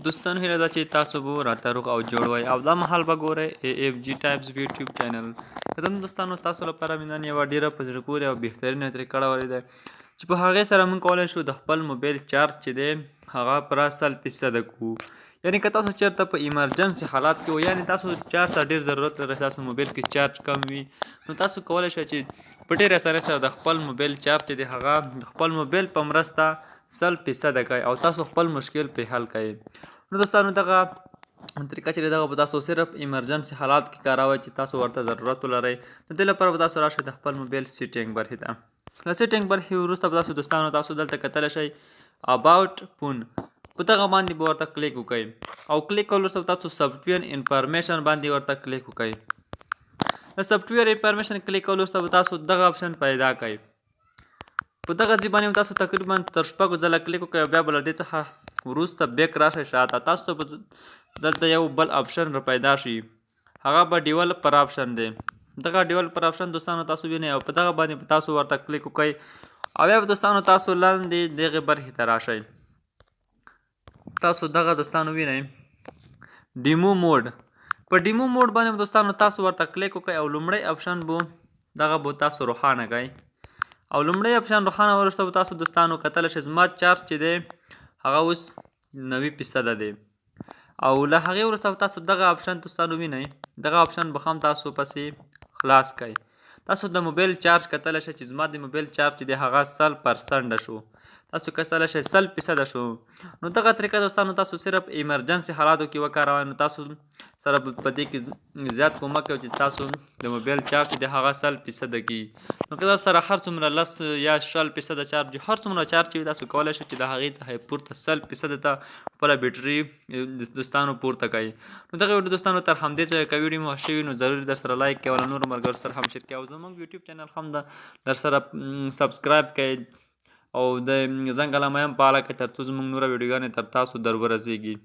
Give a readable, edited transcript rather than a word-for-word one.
دوستانو هیله ده چې تاسو به راته روغ او جوړ وئ او دا مهال به ګورئ ای اف جی ټایپز یوټیوب چینل. قدم دوستانو، تاسو لپاره مې نن یوه ډیره په زړه پورې او بهترینه طریقه راوړې ده چې په هغې سره موږ کولی شو د خپل موبایل چارج چې دی هغه پوره 100 فیصده کړو. یعنی که تاسو چېرته په ایمرجنسي حالات کې و، یعنی تاسو چارج ته ډیر ضرورت لرئ، تاسو موبایل کې چارج کم وي، نو تاسو کولی شئ چې په ډېره اسانۍ سره د خپل موبایل چارج چې دی هغه د خپل موبایل په مرسته 100 فیصده کړئ او تاسو خپل مشکل پرې حل کړئ. نو دوستانو، دغه طریقه چې دغه به تاسو صرف ایمرجنسي حالات کې کاروئ چې تاسو ورته ضرورت ولرئ. د دې لپاره به تاسو راشئ د خپل موبایل setting برخې ته. له setting برخې وروسته به تاسو دوستانو تاسو دلته کتلی شئ about phone، په دغه باندې به ورته کلیک وکړئ او کلیک کولو وروسته تاسو software information باندې ورته کلیک وکړئ. له software information کلیک کولو وروسته به تاسو دغه آپشن پیدا کړئ. په دغه ځای باندې تاسو تقریبا تر 6 ځله کلیک وکړئ او بیا به له دې څخه وروسته back راشئ شاته. تاسو ته به دلته یو بل آپشن را پیدا شي، هغه به developer option دی. دغه developer option دوستانو تاسو وینئ او په دغه باندې تاسو ورته کلیک وکړئ او بیا به دوستانو تاسو لاندې دغې برخې ته راشئ. تاسو دغه دوستانو وینئ demo mode. په demo mode باندې دوستانو تاسو ورته کلیک وکړئ او لومړی آپشن به دغه به تاسو روښانه کړئ او لومړی آپشن روښانه وروسته به تاسو دوستانو کتلی شئ زما چارج چې دی هغه اوس 90 فیصده دی. او له هغې وروسته تاسو دغه آپشن دوستانو وینئ، دغه آپشن به هم تاسو پسې خلاص کړئ. تاسو د موبایل چارج کتلی شئ چې زما د موبایل چارج چې دی هغه 100 پرسنټه شو. تاسو کتلی شئ 100 فیصده شو. نو دغه طریقه دوستانو تاسو صرف ایمرجنسي حالاتو کې وکاروئ، نو تاسو سره په دې کې زیات کومک کوي چې تاسو د موبایل چارج چې دی هغه 100 فیصده کړي. نو که تاسو سره هر څومره 10 یا 20 فیصده چارج، هر څومره چارج وي، تاسو کولی شئ چې د هغې څخه پورته 100 فیصده ته خپله بیټري دوستانو پورته کړئ. نو دغه ویډیو دوستانو تر همدې ځایه. که ویډیو مو خوښ شوي نو ضرور در سره لایک کړئ او له نورو ملګرو سره هم شیر کړئ او زموږ یوټیوب چینل هم در سره subscribe کړئ او د زنګ علامه هم فعاله کړئ ترڅو زموږ نوره ویډیوګانې تر تاسو در ورسیږي.